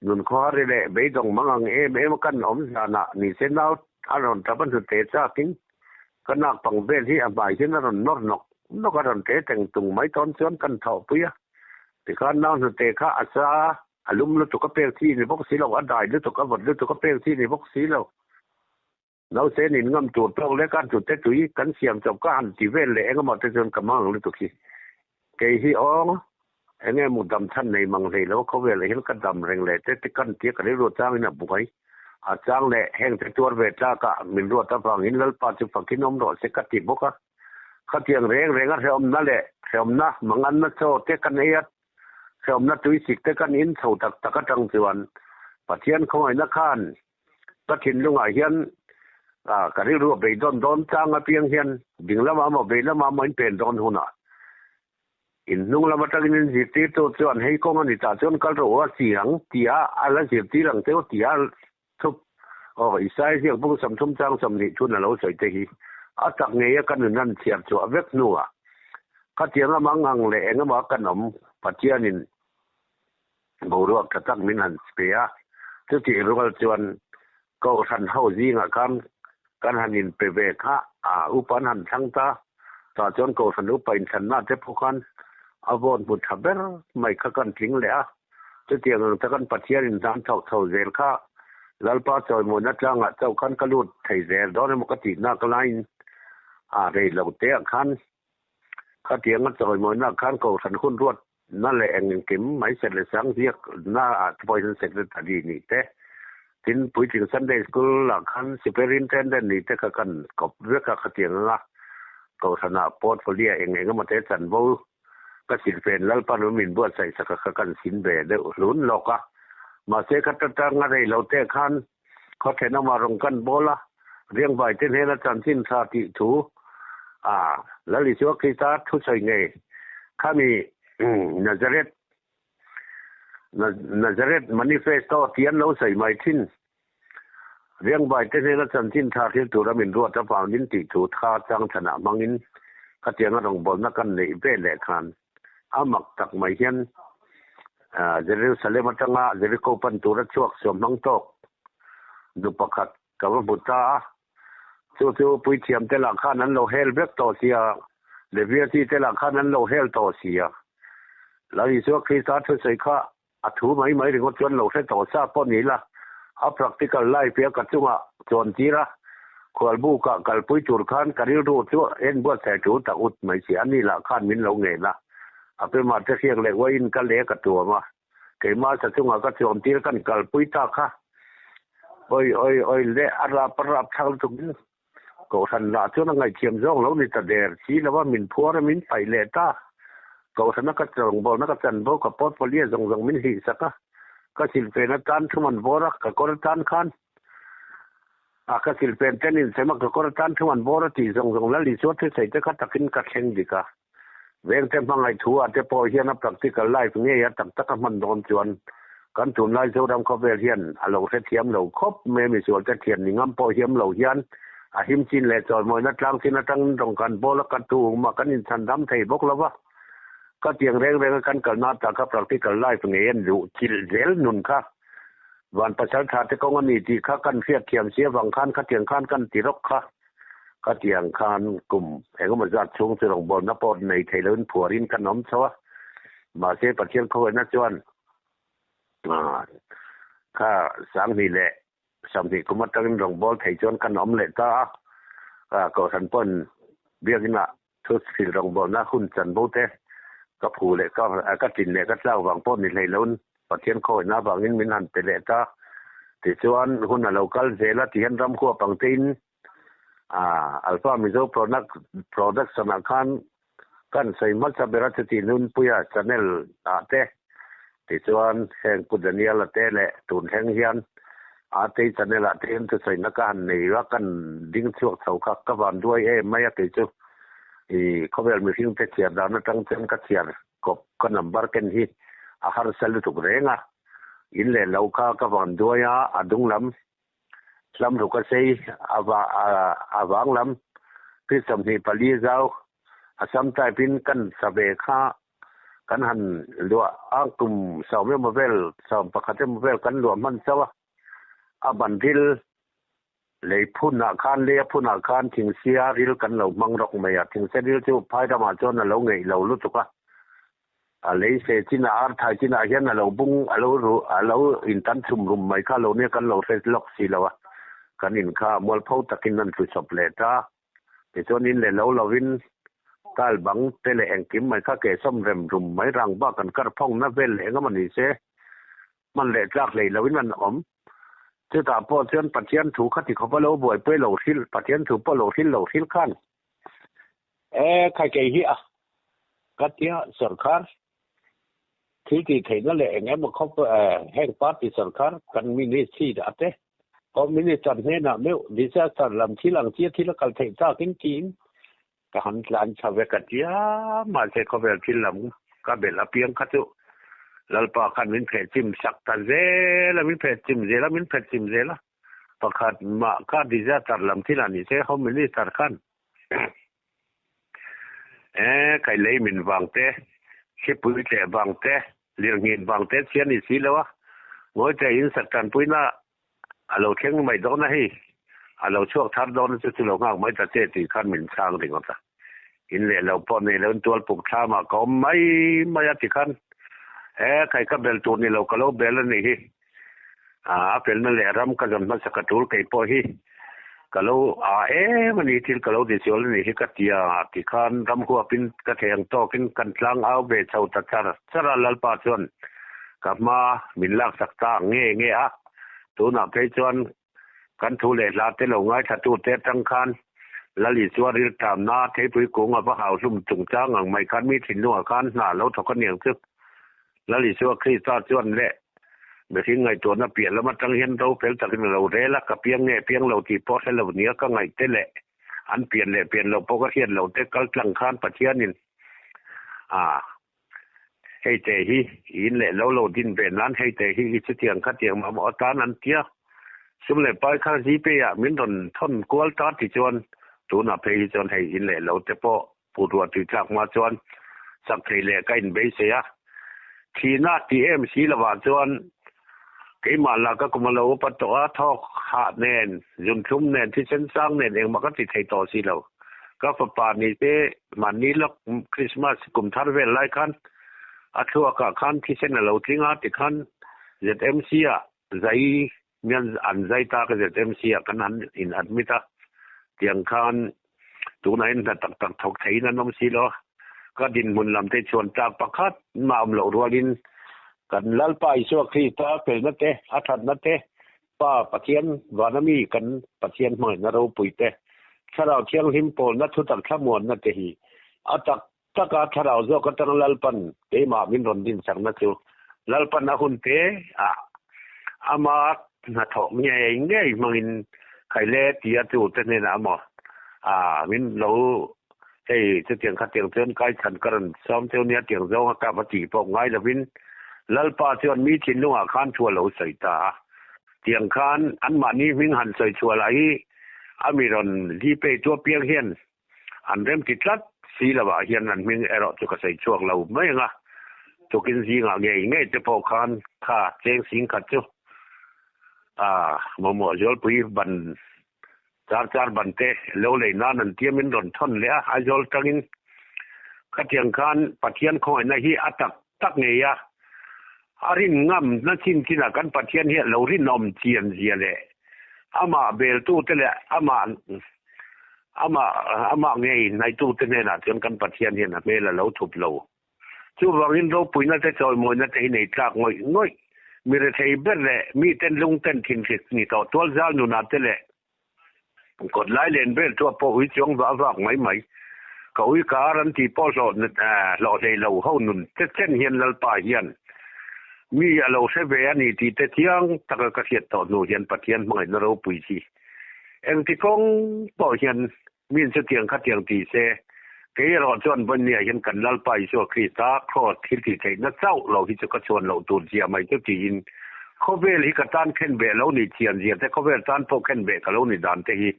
Nun khawhar i leh beidawng mang ang em em a kan awm zanah ni se nau a rawn tap a hnute chakin ka nak pang vel hi a hmai hian a rawn nawr nawk nawk a rawn te teng tung mai tawn chuan kan thawhpui a. Tikhan nau hnute kha a sa a lum lutuk a pek chi ni bawk si lo, a dai lutuk a vawt lutuk a pek chi ni bawk si lo. Nausen in ngam tur tawk lek a hnute tui kan siam chawp ka han ti vel leh engemaw te chuan ka mang ang lutuk hi. Kei hi awng enge mu dam chhan nei mang hlei lo khawvel ah hian ka dam reng leh te te kan tia ka rilru changin a buai. A chang leh heng te tuar ve tlak ah min ruat avangin Lalpa chu fakin awm rawh se ka ti bawk a. Khatiang reng reng a hrehawmna leh hrehawmna manganna chaw te kan ei a, hrehawmna tuisik te kan in chho tak tak atang chuan Pathian khawngaihna khan Ka thinlungah hian ka rilru a beidawn dawn chang apiang hian ding lamah emaw vei lamah emaw in pen dawn hunah in hnung lam atangin in zirtirtu chuan hei kawng a ni tah chuan kal rawh u a si ang tia a la zirtir ang cheu tia thup aw Isaiah ziak bung 30 chang 20 thun a lo sawi te hi a tak ngei a ka nun an chhiar chhuah vek hnuah khatianga mang ang leh engemaw a kan awm Pathianin Boruak tha tak min han pe a, chutih rual chuan Kohhran ho zingah khan kan han inpe ve kha a, upa an han thlang ta, tah chuan Kohhran upa inthlanna te pawh khan A vote hmu tha ber mai kha kan tling leh a, chutiang ang takan Pathianin hnam chhoh chho zel kha Lalpa chawimawina tlangah chauh khan ka lut thei zel dawn emaw ka tih nak laiin a rei lo te ah khan khatianga chawimawina khan Kohhran hun ruat na leh eng engkim mai set leh sang ziak na ah te pawhin an secretary nih te, tin puitling Sunday School ah khan superintendent nih te kha kan kawp vek a khatiang anga Kohhran ah portfolio eng eng emaw te chanvo ka silfen Lalpa nu min buatsaih sak a kha kan sin ve deuh hlun lawk a. Mahse kha ta tanga rei lo te khan khaw thenawmah rawn kan bawl a, riangvai te hnena chanchin tha tih thu a Lal Isua Krista thusawi ngei khami Nazareth Nazareth Manifesto tih an lo sawi mai thin. Riangvai te hnena chanchin tha thil tura min ruat avangin tih thu tha chang chhanah hmangin khatianga rawngbawlna kan neih ve leh khan a mak tak mai hian Jerusalem atanga Jericho pan tura chhuak suam hmang tawk nu pakhat ka va hmu ta a. Chu chu puithiam te lah khan an lo hel vek tawh sia, Levia chi te lah khan an lo hel tawh sia. Lal Isua Krista thusawi kha A thu mai mai ringawt chuan lo hre tawh sa pawh ni la, a practical life hi a ka chungah chuan tir a, khualbukah kalpui tur khan ka rilru chu en buatsaih tul tak ut mai si, ani lah khan min lo ngen a, a pemah te hriak leh uaiin ka leh ka tuam a, keimah sa chungah ka chuan tir kan kalpui ta kha, oi oi oi le a rap a rap thlak lutuk in Kohhran lah chuan a ngaihthiam zawk lo ni ta der si lo a, min phuar a min paih leh ta. Kohhrana ka rawngbawlna ka chanvo ka portfolio zawng zawng min hlihsak a, ka silfen atan thum an bawr a, ka kawr atan khan a ka silfen ten insem a ka kawr atan thum an bawr a tih zawng zawng Lal Isua thusawi te kha takin ka thleng dik a. Vengte hmangaih thu ah te pawh hian a practical life ngei a tak tak a hman dawn chuan kan tunlai Zoram khawvel hian a lo hrethiam lo khawp mai a, misual te thian ni ngam pawh hiam lo hian a him chin leh chawimawina tlang chin atangin rawng kan bawl a, kan thu mah kan inchhan dam thei bawk lo va, ka tiang reng reng a kan kalna atah kha practical life ngei a luh chilh zel nun kha van pasal tha te kawng a ni tih kha kan hriatthiam si avang khan khatiang khan kan ti rawk kha. Khatiang khan kum engemaw zat chhung chu rawngbawlna pawh nei thei loin phuarin kan awm chho a, mahse Pathian khawihna chuan kha 2020 kum atangin rawngbâwl thei chuan kan awm leh ta a, Kohhran pawn biakinah thu hril rawngbawlna hun chanvo te ka phu leh ka tlin leh ka tlak vang pawh ni hlei loin Pathian khawihna avangin min han pe leh ta. Tichuan hun a lo kal zel a tihian ram huap ang tein Alpha Mizo Product Production ah khan kan sawi hmasa ber a chuti Nunpuia channel ah te tichuan heng Pu Daniel a te leh tun thleng hian Atei channel ah te hian thusawi na ka han nei a kan ding chhuak chho kha ka van duai em mai a kei chu i khawvel mihring te chhiar dan atang chuan ka chhiar kawp ka number ken hi a harsa lutuk reng a, in leh lo kha ka van duai a, a dung lam hlam ruk a sei a vang lam feet 24 zau a sam type in kan sa ve kha kan han luah a kum 10 emaw vel 11 emaw vel kan luah hman chauh a, a ban ril Lei phunah khan, lei a phunah khan thingsia ril kan lo hmang rawk mai a, thingsia ril chu phai ramah chuan a lo ngeih lo lutuk a, a lei se chinah, ar thai chinah hian a lo bung, a lo ru, a lo intan chhum rum mai kha lo nia kan lo hre lawk si lo a, kan in kha mualpho takin an tlu chawp leh ta. Tichuan in leh lo lovin tile bang te leh engkim mai kha kehsawm rem rum mai rang bak an kar phawng na vel leh engemaw ni se hman leh tlak hlei loin an awm. Chutah pawh chuan Pathian thu kha ti khawpa lo buaipui lo hrilh, Pathian thu pawh lo hrilh lo hrilh khan e khai kei hi a ka tia sorkar thil tih theihna leh eng emaw khawp heng party sorkar kan ministry a te home minister hnenah meuh disaster lam thil ang chia thil a kal theih takin tiin ka han tlan chho ve ka tia mahse khawvel thil lam ka belh apiang kha chu Lalpa khan min pheh chim sak ta zel a min pheh chim zel a min pheh chim zel a pakhat mah kha disaster lam thil ah ni se home minister khan e kai lei min vang te thlipui tleh vang te lirnghin vang te chhian ni si lo a ngawi te in sak tanpuina A lo thleng mai dawn a hei, a lo chhuak thar dawn a chu chu lo nghak mai ta che tih khan min chhang ringawt a. In leh lo pawh nei loin tual puk thlamah ka awm mai mai a tikhan e khai ka bel tur ni lo ka lo bel a nih hi. A felna leh ram ka zawn hmasa ka tul kei pawh hi ka lo a em a ni thil ka lo ti sual a nih hi ka ti a tikhan ram huapin ka thei ang tawkin kan tlang au ve chho ta char char a Lalpa chuan ka hma min laksak ta ang nge nge a tunah phei chuan Kan thu leh hla te lo ngaithlatute atang khan Lal Isua riltamna theipui kung a va hau hlum chungchang ang mai khan mi thinlungah khan hna lo thawk a niang chu. Lal Isua Krista chuan leh mihring ngaihtuahna piah lam atang hian ro fel takin a lo rel a, ka piang nge piang lo tih pawh hre lo nia ka ngaih te leh an pian leh pian loh pawh ka hriat loh te kal tlang khan Pathianin a Hei te hi in leh lo lo din ve nan hei te hi i chutiang khatiang mamawh atan an tia. Sum leh pai kha Gpay ah min rawn thawn kual ta ti chuan tunah phei hi chuan hei in leh lo te pawh put ruah tui tlak hma chuan sak thei leh ka inbeisei a. Thihna ti em si lovah chuan keimah lah ka kum a lo upa tawh a, thawk hah nen, zunthlum nen, thisen sang nen engmah ka ti thei tawh si lo. Ka fapa ni te mahni lawk Christmas kum thar vel lai khan a thluakah khan thisen a lo tling a tikhan ZMC ah zai mian an zai ta ka ZMC ah kan han in admit a tiang khan tunah in hna tak tak thawk theiin an awm si lo a ka dinhmun lam te chuan tlak pakhat mah awm loh rualin kan Lalpa Isua Krista felna te a thatna te Pa Pathian vana mi kan Pathian hmangaihna ropui te, Thlarau Thianghlim pawlna thutak thlamuanna te hi a tak taka Thlarau zawk atanga Lalpan keimah min rawn dinsakna chu Lalpan a hun te ah ama hnathawh ngei ngei hmangin khaile tia tu te hnenah emaw a min lo hei chutiang khatiang chuan kaichhan ka rawn sawm cheu nia tiang zawnga ka va tih pawh ngai lovin Lalpa chuan mi thinlungah khan thu a lo sawi ta a. Tiang khan anmahni hming han sawi chhuah lah hi a mi rawn Gpay tu apiang hian an remti tlat si lovah hian an hming erawh chu ka sawi chhuak lo mai ang a. Tukin zingah ngei ngei te pawh khan kha cheng sing khat chu a mamawh zualpui ban Char char ban te lo lei nan an tiam in rawn thawn leh a, Aizawl tangin khatiang khan Pathian khawngaihna hi a tak tak ngei a, a rin ngam na chin chinah kan Pathian hi a lo rinawm chian zia leh amah beltu te leh amah amah amah ngei hnaitu te hnenah chuan kan Pathian hian a hmel a lo thup lo. Chuvangin ropuina te chawimawina te hi nei tlak ngawih ngawih. Mi rethei ber leh miten lungten thinhrik ni tawh tualzal nunah te leh kawt lai len vel chu a pawh ui chuang vah vak mai mai. Ka ui ka ar an tih pawh hlawh hlawh hlei lo ho nun te chen hian Lalpa hian mi a lo hre ve a ni tih te chiang taka ka hriat tawh hnu hian Pathian hmangaihna ropui hi engti kawng pawh hian Min chutiang khatiang ti se, kei erawh chuan Vawnia hian kan Lalpa Isua Krista Kraws thil tih theihna chauh lo hi chu ka chhuan loh tur zia mai chu tiin khawvel hi ka tan khen beh lo ni chian zia te, khawvel tan pawh khen beh ka lo ni dan te hi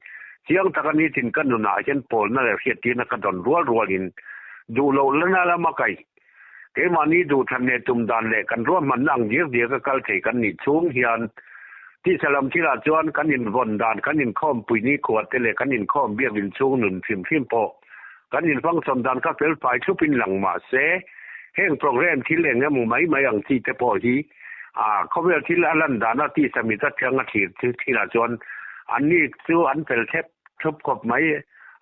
chiang taka nitin ka nunah hian pawlna leh hriattirna ka dawn rual rualin duh loh lana lama kaih Keimahni duhthlan leh tum dan leh kan ruahmanna ang diak diaka kal thei kan nih chhung hian tisa lam thilah chuan kan invawn dan, kan inkhawmpui nikhua te leh kan inkhawm biakinn chhung nun hrim hrim pawh kan inhmangchawm dan kha felfai thlupin lang mah se heng program thil eng emaw mai mai ang chi te pawh hi a khawvel thil a lan dana tisa mit atanga thlir thilah chuan anni chu an fel thlep Thup khawp mai,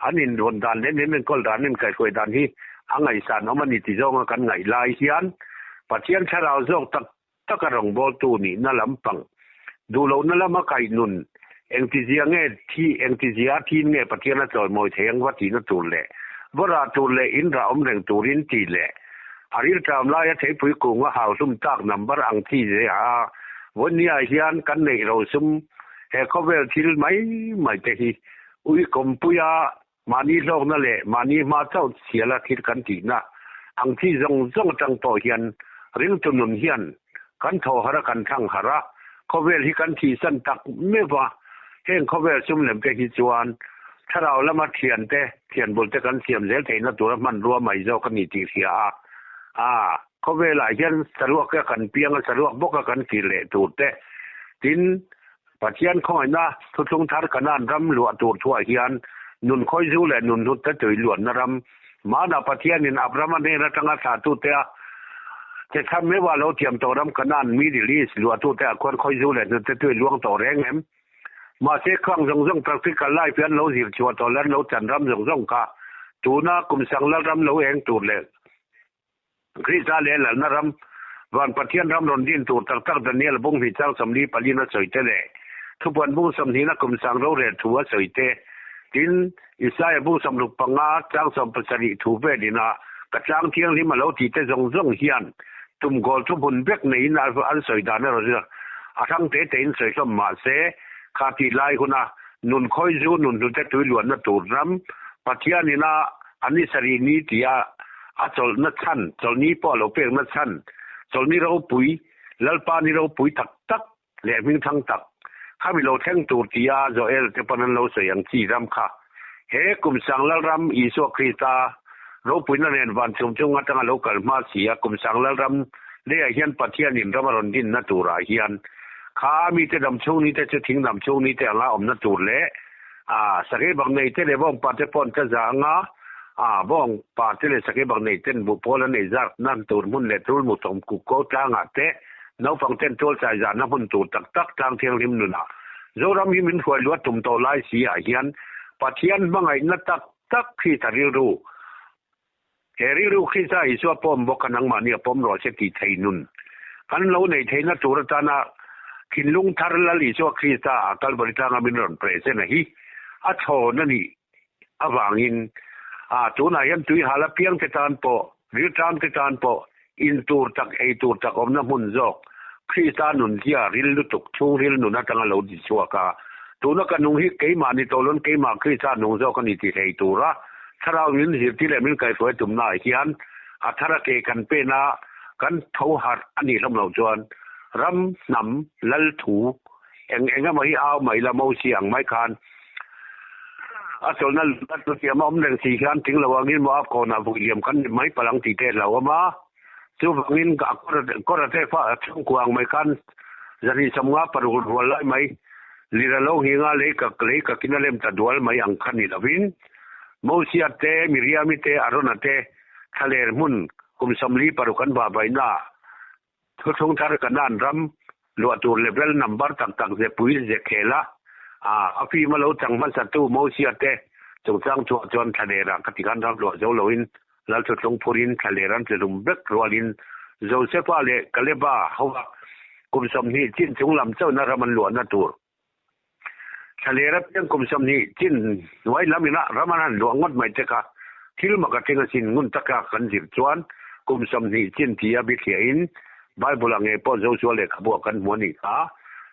an invawn dan leh an enkawl dan, an inkaihhruai dan hi a ngaihsan awm a ni ti zawnga kan ngaih lai hian Pathian thlarau zawk tak taka rawngbawltu nihna lampang duh lohna lama kaih nun engtizia nge thi engtizia a thin nge Pathian a chawimawi thei ang va tihna tur leh va rah tur leh in rah awm reng turin tih leh a rilṭam laia theipui kunga hauhlum tak number ang chi zia a vawinia hian kan neih rosum He khawvel thil mai mai te hi ui kawmpuia mahni hlawkna leh mahni hma chauh chhiala thil kan tihna ang chi zawng zawng atang pawh hian ringtu nun hian kan thaw harh a, kan thlang harh a, khawvel hi kan thihsan tak meuh a, heng khawvel sum lem te hi chuan thlarau lama thian te, thian bul te kan siam zel theihna tura hmanrua mai zawk a ni tih hria a, a khawvelah hian saruak a kan piang a, saruak bawk a kan kir leh tur te, Tin, Pathian khawngaihna thuthlung thar Kanaan ram luah tur thuah hian nun khawizu leh nun hnut te tui luanna ram Hmanah Pathianin Abrahama hnen atanga thlahtute a che chhan meuh a lo thiam tawh ram Kanaan, Middle East, luahtute ah khuan khawizu leh hnute tui luang tawh reng em? Mahse khang zawng zawng practical life hi an lo zir chhuah tawh leh an lo chan ram zawng zawng kha tuna kum sang lalram lo eng tur leh Krista leh Lalna ram, Van Pathian ram rawn din tur tak tak Daniel bung hnih chang 44 in a sawi te leh Thupuan bung 20 na kum sang rorel thu a sawi te, tin, Isaia bung 65 chang 17 thu velin a ka tlang thianghlim a lo tih te zawng zawng hian tum goal thuhmun vek neiin an sawi dan erawh chu a hrang te tein sawi hlawm mah se kha tih lai huna nun khawizu nun hnute tui luanna tur ram Pathianin a A ni sarih ni tia a chawlhna chhan, chawlhni pawh a lo pekna chhan, chawlhni ropui, Lalpa ni ropui tak tak leh hmingthang tak, khami lo thleng tur tia Joel te pawn an lo sawi ang chi ram kha. He kum sang Lalram Isua Krista ropuina nen van chhum chung atanga lo kal hma si a, kum sang Lalram leiah hian Pathianin ram a rawn dinna turah hian kha mite damchhung nite chu thing damchhung nite anga awmna tur leh A, sakei bak nei te leh bawng pa te paw'n ka za anga, a, bawng pa te leh sakei bak nei ten buh pawl an ei zak nan tur hmun leh tul mu thawm kuk ko tlangah te, naupang ten tual chai zahna hmun tur tak tak tlang thianghlim nunah Zoram hi min hruai luat tum tawh lai si ah hian Pathian hmangaihna tak tak Krista rilru, he rilru Krista Isua pawm bawk kha nangmahni a pawm rawh se tih thei nun kan lo neih theihna tur atana thinlung thar Lal Isua Krista a Kalvari tlanga min rawn present a hi a chhawn a nih avangin a tunah hian tuihal apiang te tan pawh rilṭam te tan pawh in tur tak ei tur tak awmna hmun zawk Krista nunzia ril lutuk chhungril nun atanga lo di chhuak a, tuna ka nung hi keimah ni tawh lawn keimah Krista nung zawk a ni ti hlei tura thlarau min zirtir leh min kaihhruai tumnaah hian a thara ke kan pen a, kan tho harh a nih hlawm loh chuan ram, hnam, lal thu eng eng emaw hi au mai la Mosi ang mai khan a chawlhna lut a siam a awm reng si hian tling lo angin Moab kawnah vui liam kan ni mai palh ang tih te a hlauhawm a. Chuvangin a kawr a te fa chhungkua ang mai khan 256 rual lai mai lira lo nghinga lei kak lei kakin a lem ta dual mai ang kha ni lovin Mosia te, Miriami te, Arona te thlaler hmun kum 46 an vahvaihna ah Thuthlung thar Kanaan ram luah tur level number tak tak ze pui ze khel a, a fim a lo chang hmasa tu Mosia te chungchang chhuah chuan thlaler ah ka ti khan ram luah zo loin Lal thuthlung phurin thlaler an tlihlum vek rualin Josefa leh Kaleba hova kum 20 chin chung lam chauhna ram an luahna tur Thlaler apiang kum 20 chin hnuai lam ina ram an han luah ngawt mai te kha thil mak a tling asin ngun taka kan zir chuan kum 20 chin tia bithliahin Bible ah ngei pawh Joshua lehkhabu ah kan hmu a nih kha.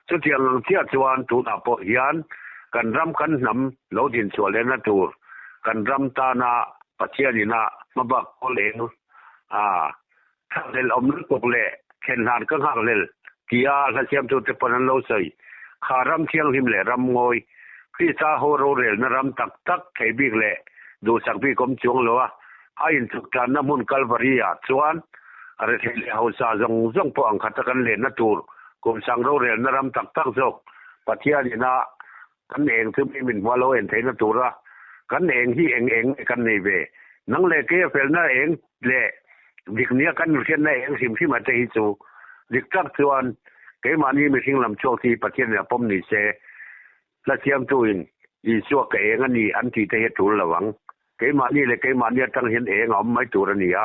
Chutiang ang chiah chuan tunah pawh hian kan ram kan hnam lo din chhuah lehna tur kan ram tana Pathian ina hmabak kawl eng a Thlahlel awm lutuk leh thlen hlan ka nghakhlel tia hla siamtute pawn an lo sawi. Kha ram thianghlim leh ram ngawi, Krista ho rorelna ram tak tak thei bik leh duhsak bik awm chuang lo a, a inchuk tlanna hmun Kalvari-ah chuan rethei leh hausa zawng zawng pawh ang khata kan lenna tur kumsang rorelna ram tak tak zawk Pathianin a Kan eng chu mi min hmuah lo en theihna tura kan eng hi eng eng nge kan nei ve? Nang leh kei a felna eng leh dik nia kan hriatna eng hrim hrim a te hi chu dik tak chuan keimahni mihring lam chhuak hi Pathianin a pawm ni se, hla siamtuin Isua ka eng a ni an tih te hi a tul lo ang. Keimahni leh keimahni atang hian eng a awm mai tur a ni a.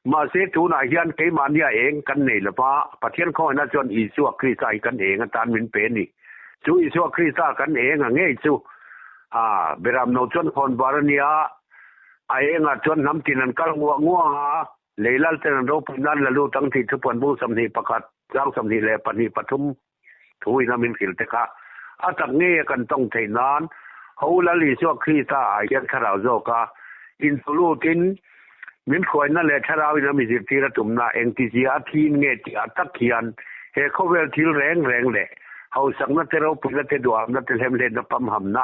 Mahse, tunah hian keimahnia eng kan nei lo va, Pathian khawngaihna chuan Isua Krista hi kan eng atan min pe a ni. Chu Isua Krista kan eng a ngei chu a beramno chuan khawn bar a ni a, a engah chuan hnam tin an kal nguah nguah a, lei lal ten an ropui nan la lut ang tih thupuan bung 21 chang 22 3 Thu ina min hrilh te kha a tak ngei a kan tawng theih nan Ho Lal Isua Krista ah hian thlarau zawk a inchulutin min hruaina leh thlarau in a mi zirtir a tumna engtizia a thin nge tih ah tak hian he khawvel thil reng reng leh hausakna te ropuina te duhamna te hlemhletna pamhamna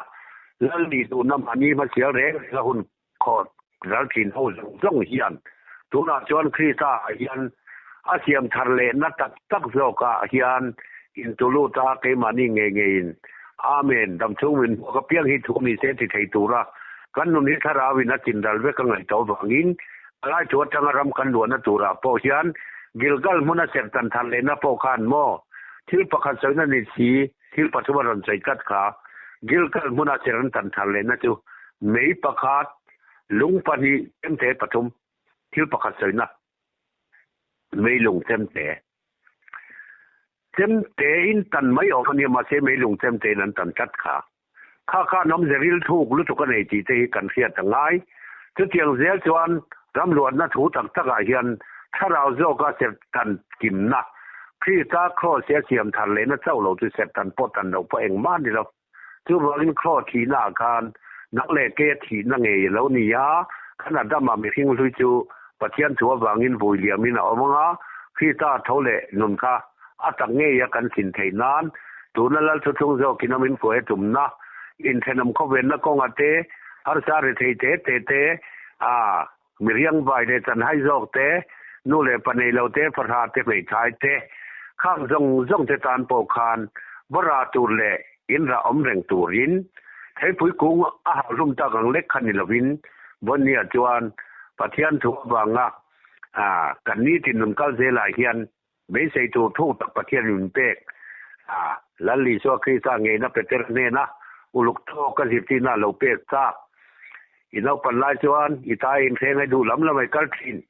Lal nih duhna mahni hmasial reng reng a hun Khawt ral thin ho zawng zawng hian tunah chuan Krista ah hian a siam thar lehna tak tak zawkah hian intulut a keimahni ngei ngeiin Amen damchhung min hmuak apiang hi thu ni se ti thei tura. Kan nun hi thlarauin a chinral vek a ngaih tawh avangin a lai thu atanga ram kan luahna turah pawh hian Gilgal hmuna serhtan thar lehna pawh khan maw thil pakhat sawina ni si thil pathum a rawn sawi tlat kha. Gilgal hmuna serhtan thar lehna chu mei pakhat, lung pahnih, chemte pathum thil pakhat sawina mei lung chemte. Chemte in tan mai awm a nia mahse mei lung chemte in an tan tlat kha. Kha khan awmze ril thuk lutuk a nei tih te hi kan hriat a ngai. Chutiang zel chuan ram luatna thu tak takah hian thlarau zawka serhtan kimna, Krista kraws hi a siam thar lehna chauh lo chu serhtan pawh tan loh pawh engmah a ni lo. Chuvangin kraws thihnaah khan nang leh kei a thihna ngei a lo ni a, kan Adama mihring hlui chu Pathian thu avangin vui liamin a awm ang a, Krista tho leh nun kha A tak ngei a kan thin theih nan tuna lal thuthlung zawkin a min kuai a tumna, inthenawm khawvenna kawnga te, harsa ri thei te te te, a miriang vai leh chanhai zawk te, nu leh pa nei lo te, fahrah te, hmeithai te, khang zawng zawng te tan pawh khan va rah tur leh in rah awm reng turin theipui kung a hauhlum tak ang lek kha ni lovin Bonnie-a chuan Pathian thu avanga a kan nitin nun kal zelah hian Beisei tur thuk tak Pathian min pek a, Lal Isua Krista ngeina Petera hnena uluk tawk a zirtirna a lo pek tak. I naupan lai chuan i ta inthleng ai duh lam lam ai kal thin.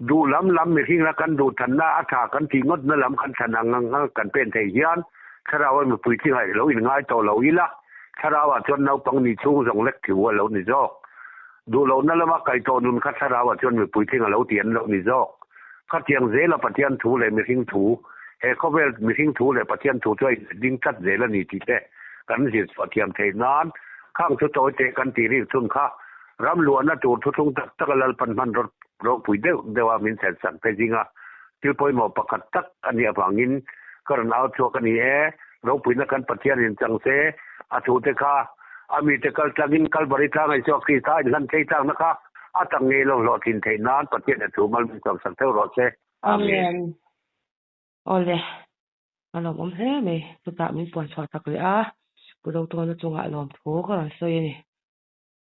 Duh lam lam mihringa kan duh thanna a tha kan tih ngawtna lam kan thlan ang ang a kan pen theih hian thlarau ai mipui tlingaih lo inngai tawh lo ila, thlarauah chuan naupang ni chhung zawng lek thiu a lo ni zawk. Duh lohna lama kaih tawh nun kha thlarauah chuan mipui tling a lo ti an lo ni zawk. Khatiang zela Pathian thu leh mihring thu, he khawvel mihring thu leh Pathian thu chu a inlet ding tlat zel a ni tih te kan zir chhuah thiam theih nan khang thu tawi te kan tih rik chhun kha ram luahna tur thuthlung tak taka Lalpan hman ropui deuh deuha min thlensak te zinga thil pawimawh pakhat tak a nih avangin ka rawn au chhuak a ni e. Ropuina kan Pathian in chang se, a thu te kha a mite kal tlangin Kalvari tlanga Isua Krista inhlan thei tlakna kha a tak ngei lo hlawhtlin theih nan Pathian a thu mal min chawmsak theuh rawh se. Amen. Awle, a lawmawm hle mai. Chutah min puan chhuah tak leh a, Pu Dotawna chungah lawmthu ka rawn sawi a ni.